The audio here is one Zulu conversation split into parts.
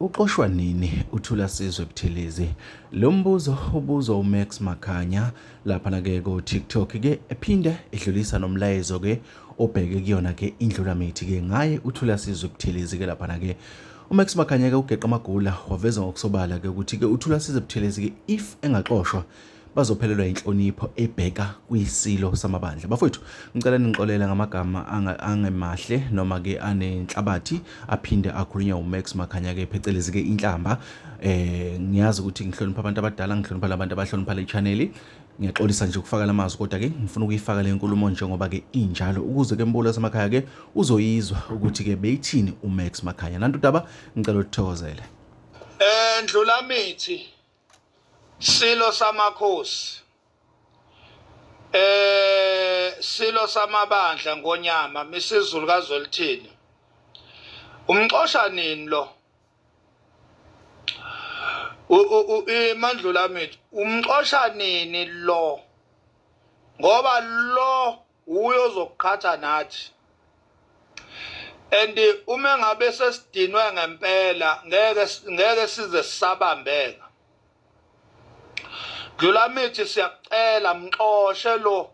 Uxoshwa nini uThulasizwe Buthelezi? Lo mbuzo ubuzwa uMax Makhanya laphana-ke ko-TikTok-ke ephinde edlulisa nomlayezo-ke obheke kuyona-ke indlulamithi-ke ngaye uThulasizwe Buthelezi-ke laphana-ke. UMax Makhanya-ke ugeqa amagula waveza ngokusobala-ke ukuthi-ke uThulasizwe Buthelezi-ke if engaxoshwa bazophelelwa inhlonipho ebheka kwisilo samabandla. Bafowethu, ngicela ningixolele ngamagama angemahle noma ke anenhlabathi aphinde akhulunywa uMax Makhanya ke phecelezi ke inhlamba. Ngiyazi ukuthi ngihlonipha abantu abadala, ngihlonipha labantu abahlonipha le channel. Ngiyaxolisa nje ukufaka lamazwi kodwa ke ngifuna ukuyifaka le nkulumo njengoba ke injalo ukuze ke mbulo wasemakhaya ke uzoyizwa ukuthi ke beyithini uMax Makhanya. Nantu udaba ngicela uthokozele. Ndlulamithi Silo samakhosi silo samabandla ngonyama misizulu kaZwelithini umxosha nini lo imandlula mithi umxosha nini lo ngoba lo uye ozokuqhatha nathi and uma ngabe sesidinwe ngempela ngeke ngeke size sisabambeka Dlula mithi siyakucela mxoshe lo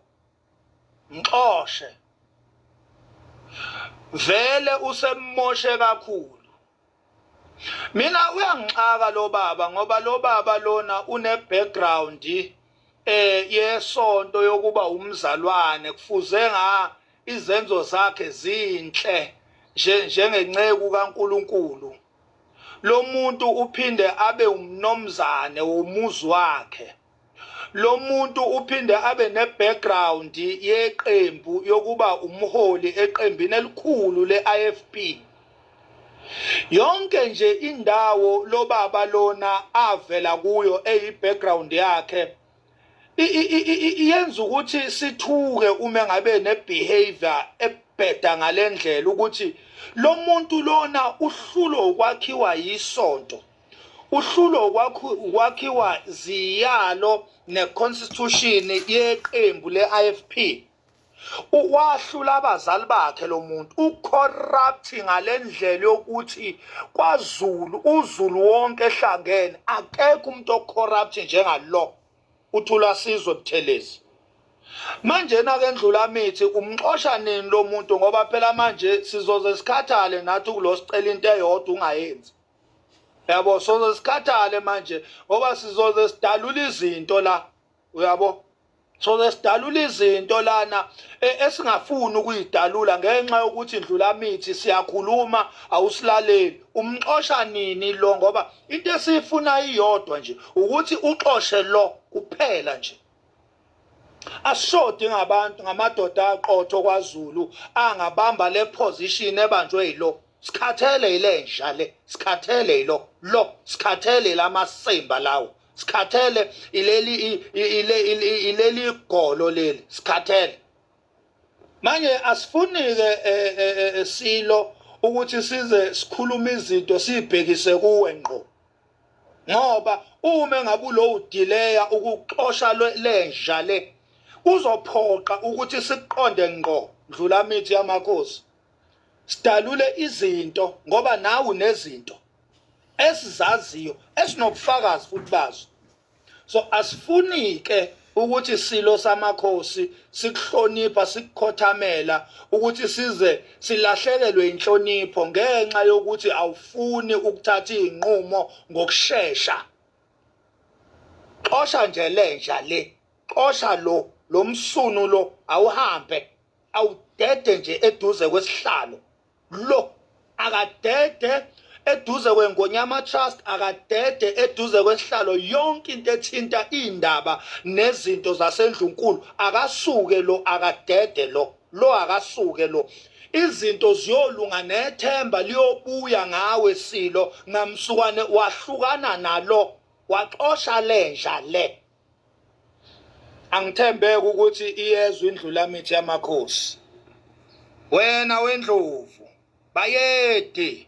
mxoshe vele usemmoshe kakhulu Mina uyangixaka lo baba ngoba lo baba lona une background yesonto yokuba umzalwane kufuze nga izenzo zakhe zinhle nje njengenceku kaNkuluNkulu. Lo muntu uphinde abe umnomzane womuzi wakhe. Lo muntu uphinde abe ne-background yeqembu yokuba umholi eqembini elikhulu le-IFP. Yonke nje indawo lo baba lona avela kuyo eyi-background yakhe iyenza ukuthi sithuke uma ngabe ne-behavior ebheda ngale ndlela ukuthi lo muntu lona uhlulo ukwakhiwa yisonto. Uhlulwa ukwakhiwa ziyalo ne-constitution yeqembu le-IFP. Wahlula abazali bakhe lo muntu ucorrupt ngale ndlela yokuthi kwaZulu uZulu wonke ehlangene akekho umuntu ocorrupt njengalo uThulasizwe Buthelezi. Manje na ke Ndlulamithi umxosha nini lo muntu ngoba phela manje sizoze sikhathale nathi kulo sicela into eyodwa ungayenzi. Yabo soze sikhathale manje ngoba sizoze sidalula izinto la uyabo soze sidalula izinto lana e, esingafuni ukuyidalula ngenxa yokuthi ndlulamithi siyakhuluma awusilaleli umxosha nini lo ngoba into esiyifuna iyodwa nje ukuthi uxoshe lo kuphela nje asishodi ngabantu ngamadoda aqotho kwaZulu angabamba le position ebanjwe yilo Sikhathele ilenja le, sikhathele ilo lo, sikhathele lamasimba lawo. Sikhathele ileli ileli golo leli, sikhathele. Manje asifuni ke eh, eh, eh, silo ukuthi size sikhulume izinto sibhekise kuwe ngqo. Ngoba uma ngabe ulo udileya ukuxosha lenja le kuzophoqa ukuthi siqonde ngqo ndlulamithi yamakhosi. Sidalule izinto ngoba nawe unezinto esizaziyo esinobufakazi futhi bazo. So asifuni ke ukuthi silo samakhosi sikuhlonipha sikukhothamela ukuthi size silahlekelwe inhlonipho ngenxa yokuthi awufuni ukuthatha izinqumo ngokushesha. Xosha nje lenja le, xosha lo lo msunu lo awuhambe. Awudede nje eduze kwesihlalo lo akadede eduze kwengonyama trust akadede eduze kwesihlalo yonke into ethinta indaba nezinto zasendlunkulu akasuke lo akadede lo lo akasuke lo izinto ziyolunga nethemba liyobuya ngawe silo ngamsukwane wahlukana nalo waxosha lenja le Angithembeke ukuthi iyezwa indlulamithi yamakhosi. Wena wendlovu, bayede.